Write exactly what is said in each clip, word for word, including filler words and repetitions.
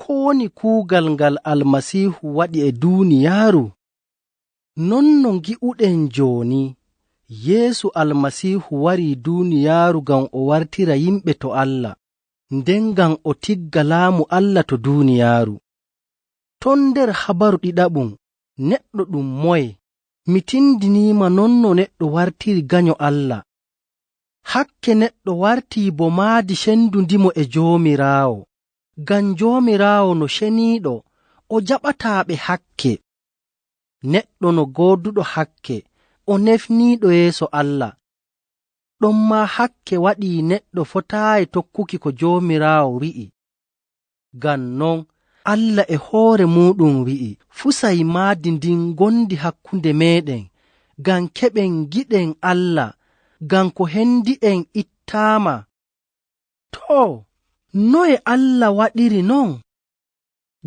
Ko woni kuugal ngal Almasiihu waɗi e duuniyaaru? Non no ngi'uɗen jooni, Yeesu Almasiihu warii duuniyaaru ngam o wartira yimɓe to Allah, nden ngam o tigga laamu Allah to duuniyaaru. Ton nder habaru ɗiɗaɓum, neɗɗo ɗum moye? Mi tindiniima non no neɗɗo wartiri ganyo Allah. Hakke neɗɗo wartii bo maadi cendundimo e Joomiraawo. Ngam Joomiraawo no ceniiɗo, o jaɓataa ɓe hakke. Neɗɗo no gooduɗo hakke, o nefniiɗo yeeso Allah. Ɗon maa hakke waɗii neɗɗo fotaayi tokkuki ko Joomiraawo wi'i. Ngam non, Allah e hoore muuɗum wi'i, "Fusay maadi ndin ngondi hakkunde meeɗen, ngam keɓen ngiɗen Allah, ngam ko hendi'en ittaama." Too, noye Allah waɗiri non?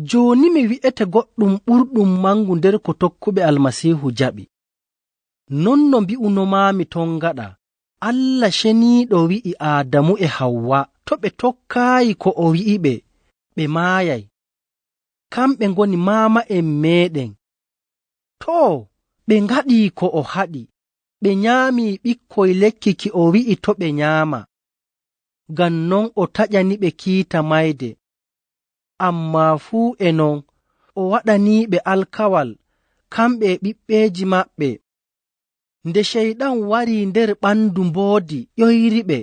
Jooni mi wi'ete goɗɗum ɓurɗum mangu nder ko tokkuɓe Almasiihu jaɓi. Non no mbi'unomaami ton gaɗa, Allah ceniiɗo wi'i Aadamu e Hawwa, to ɓe tokkaayi ko o wi'iɓe, ɓe maayay. Kamɓe ngoni maama'en meeɗen. Too, ɓe ngaɗii ko o haɗi, ɓe nyaamii ɓikkoy lekki ki o wi'i to ɓe nyaama. Ngam non o taƴaniɓe kiita mayde. Ammaa fuu e non, o waɗaniiɓe alkawal, kamɓe e ɓiɓɓeeji maɓɓe. Nde Ceyɗan warii nder ɓandu mboodi, ƴoyriɓe,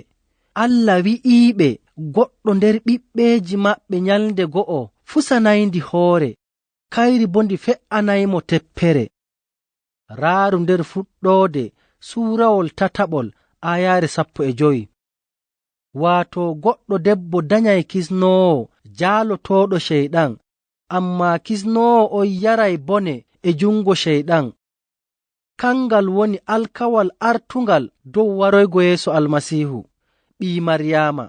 Allah wi'iiɓe goɗɗo nder ɓiɓɓeeji maɓɓe nyalnde go'o fusanayndi hoore, kayri bo ndi fe'anaymo teppere. Raaru nder Fuɗɗoode, suurawol tataɓol, aayaare sappo e jowi. Waato goɗɗo debbo danyay kisnoowo jaalotooɗo Ceyɗan, ammaa kisnoowo on yaray bone e jungo Ceyɗan. Kangal woni alkawal artungal dow waroygo yeeso Almasiihu, ɓii Maryaama.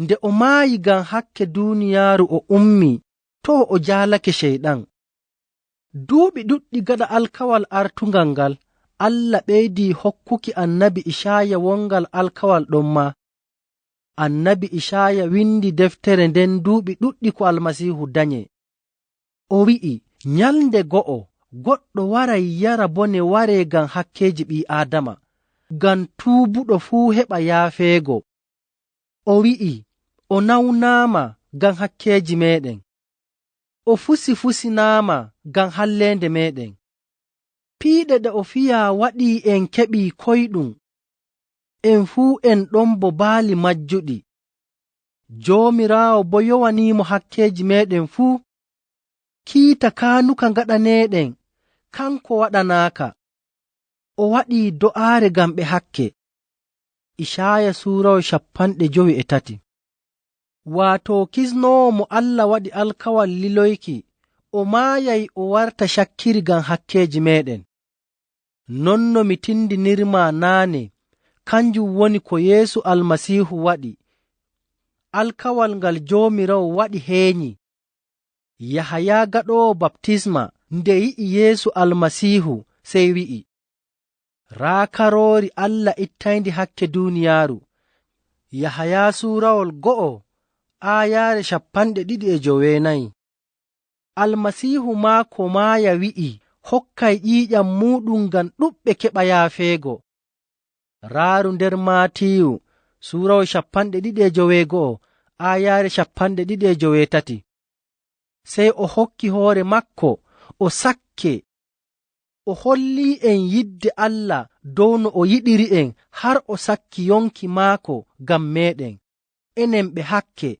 Nde o maayi ngam hakke duuniyaaru o ummii, too o jaalake Ceyɗan. Duuɓi ɗuɗɗi gaɗa alkawal artungal ngal, Allah ɓeydii hokkuki annabi Icaaya wongal alkawal ɗon maa. Annabi Icaaya windi deftere nden duuɓi ɗuɗɗi ko Almasiihu danyee. O wi'i, "Nyalnde go'o, goɗɗo waray yara bone waree ngam hakkeeji ɓii Aadama, ngam tuubuɗo fuu heɓa yaafeego." O wi'i, "O nawnaama ngam hakkeeji meeɗen. O fusi fusinaama ngam halleende meeɗen." Piiɗe ɗe o fiyaa waɗii en keɓii koyɗum. En fuu en ɗon bo baali majjuɗi. Joomiraawo bo yowaniimo hakkeeji meeɗen fuu. Kiita kaanuka ngaɗaneeɗen, kanko waɗanaaka. O waɗii do'aare ngam ɓe hakke. Icaaya suurawol cappanɗe jowi e tati. Waato kisnoowo mo Allah waɗi alkawal liloyki, o maayay o warta cakkiri ngam hakkeeji meeɗen. Non no mi tindinirmaa naane, kanjum woni ko Yeesu Almasiihu waɗi. Alkawal ngal Joomiraawo waɗi heenyi. Yahaya gaɗoowo baptisma nde yi'i Yeesu Almasiihu, sey wi'i, "Raa karoori Allah ittayndi hakke duuniyaaru." Yahaya suurawol go'o, aayaare cappanɗe ɗiɗi e joweenayi. Almasiihu maa ko maaya wi'i, hokkay ƴiiƴam muuɗum ngam ɗuɗɓe keɓa yaafeego. Raaru nder Maatiyu, suurawol cappanɗe ɗiɗi e joweego'o, aayaare cappanɗe ɗiɗi e joweetati. Sey o hokki hoore makko, o sakke. O hollii en yidde Allah dow no o yiɗiri en, har o sakki yonki maako ngam meeɗen, enen ɓe hakke.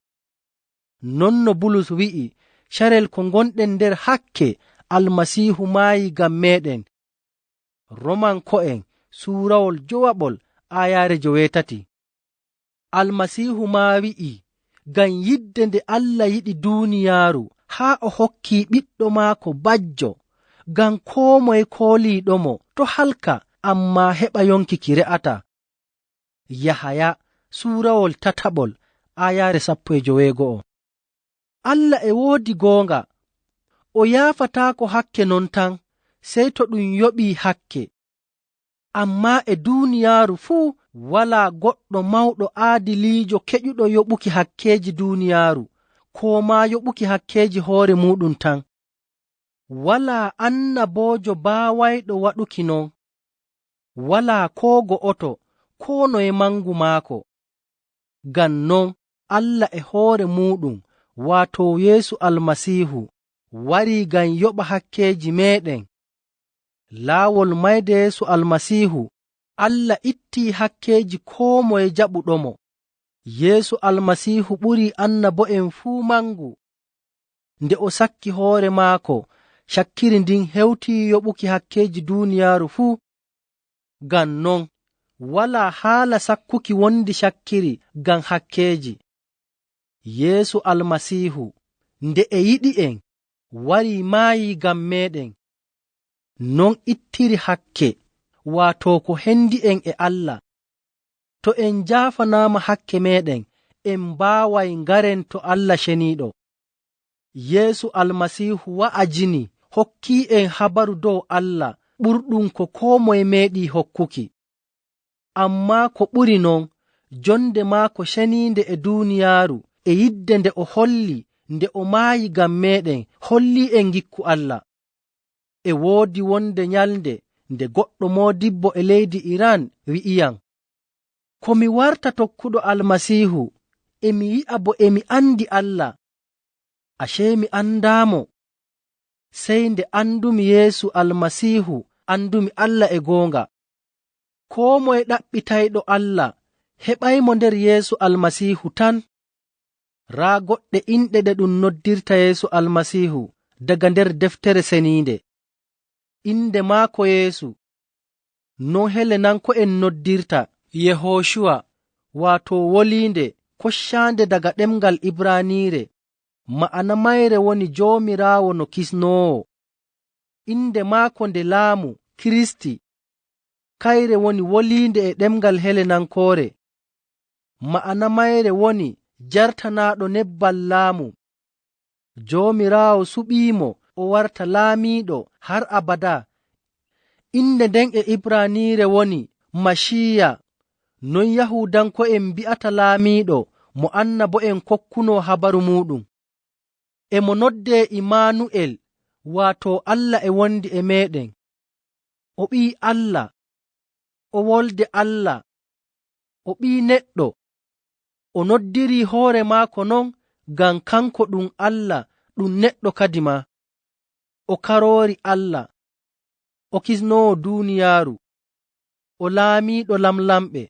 Non no Bulus wi'i, carel ko ngonɗen nder hakke, Almasiihu maayi ngam meeɗen. Romanko'en, suurawol jowaɓol, aayaare joweetati. Almasiihu maa wi'i, ngam yidde nde Allah yiɗi duuniyaaru, haa o hokki ɓiɗɗo maako bajjo, ngam koo moye kooliiɗomo to' halka, ammaa heɓa yonki ki re'ataa. Yahaya, suurawol tataɓol, aayaare sappo e joweego'o. Allah e woodi goonga. O yaafataako hakke non tan, sey to ɗum yoɓii hakke. Ammaa e duuniyaaru fuu, walaa goɗɗo mawɗo aadiliijo keƴuɗo yoɓuki hakkeeji duuniyaaru, koo maa yoɓuki hakkeeji hoore muuɗum tan. Walaa annaboojo baawayɗo waɗuki non, walaa koo go'oto, koo noye mangu maako. Ngam non, Allah e hoore muuɗum, waato Yeesu Almasiihu, warii ngam yoɓa hakkeeji meeɗen. Laawol mayde Yeesu Almasiihu, Allah ittii hakkeeji koo moye jaɓuɗomo. Yeesu Almasiihu ɓurii annabo'en fuu mangu. Nde o sakki hoore maako, cakkiri ndin hewtii yoɓuki hakkeeji duuniyaaru fuu. Ngam non, walaa haala sakkuki wondi cakkiri ngam hakkeeji. Yeesu Almasiihu, nde e yiɗi'en, warii maayii ngam meeɗen. Non ittiri hakke, waato ko hendi'en e Allah. To en njaafanaama hakke meeɗen, en mbaaway ngaren to Allah Ceniiɗo. Yeesu Almasiihu wa'ajini, hokkii'en habaru dow Allah ɓurɗum ko koo moye meeɗii hokkuki. Ammaa ko ɓuri non, jonde maako ceniinde e duuniyaaru, e yidde nde o holli nde o maayi ngam meeɗen, hollii'en ngikku Allah. E woodi wonde nyalnde nde goɗɗo moodibbo e leydi Iran wi'iyam, "Ko mi warta tokkuɗo Almasiihu, e mi yi'a bo e mi andi Allah. Ashe mi andaamo. Sey nde andumi Yeesu Almasiihu, andumi Allah e goonga." Koo moye ɗaɓɓitayɗo Allah, heɓaymo nder Yeesu Almasiihu tan. Raa goɗɗe inɗe ɗe ɗum noddirta Yeesu Almasiihu daga nder Deftere Seniinde. Inde maako Yeesu, non Helenanko'en noddirta Yehocuwa, waato woliinde koccaande daga ɗemngal Ibraaniire, ma'ana mayre woni Joomiraawo no kisnoowo. Inde maako nde laamu, Kiristi, kayre woni woliinde e ɗemngal Helenankoore, ma'ana mayre woni jartanaaɗo nebbal laamu. Joomiraawo suɓiimo o warta laamiiɗo har abadaa. Inde nden e Ibraaniire woni Maciya, non Yahuudanko'en mbi'ata laamiiɗo mo annabo'en kokkunoo habaru muuɗum. E mo noddee Imaanu'el, waato Allah e wondi e meeɗen. O Ɓii Allah, o Wolde Allah, o Ɓii neɗɗo. O noddirii hoore maako non ngam kanko ɗum Allah, ɗum neɗɗo kadi maa. O karoori Allah, o kisnoowo duuniyaaru, o laamiiɗo lamlamɓe,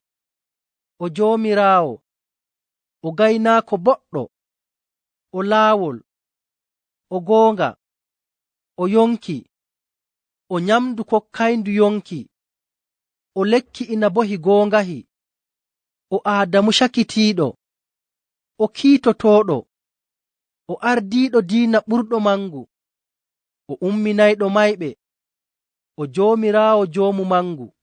o Joomiraawo, o gaynaako boɗɗo, o laawol, o goonga, o yonki, o nyamndu kokkayndu yonki, o lekki inabohi goongahi, o Aadamu cakitiiɗo, o kiitotooɗo, o ardiiɗo diina ɓurɗo mangu, o umminayɗo mayɓe, o Joomiraawo joomu mangu,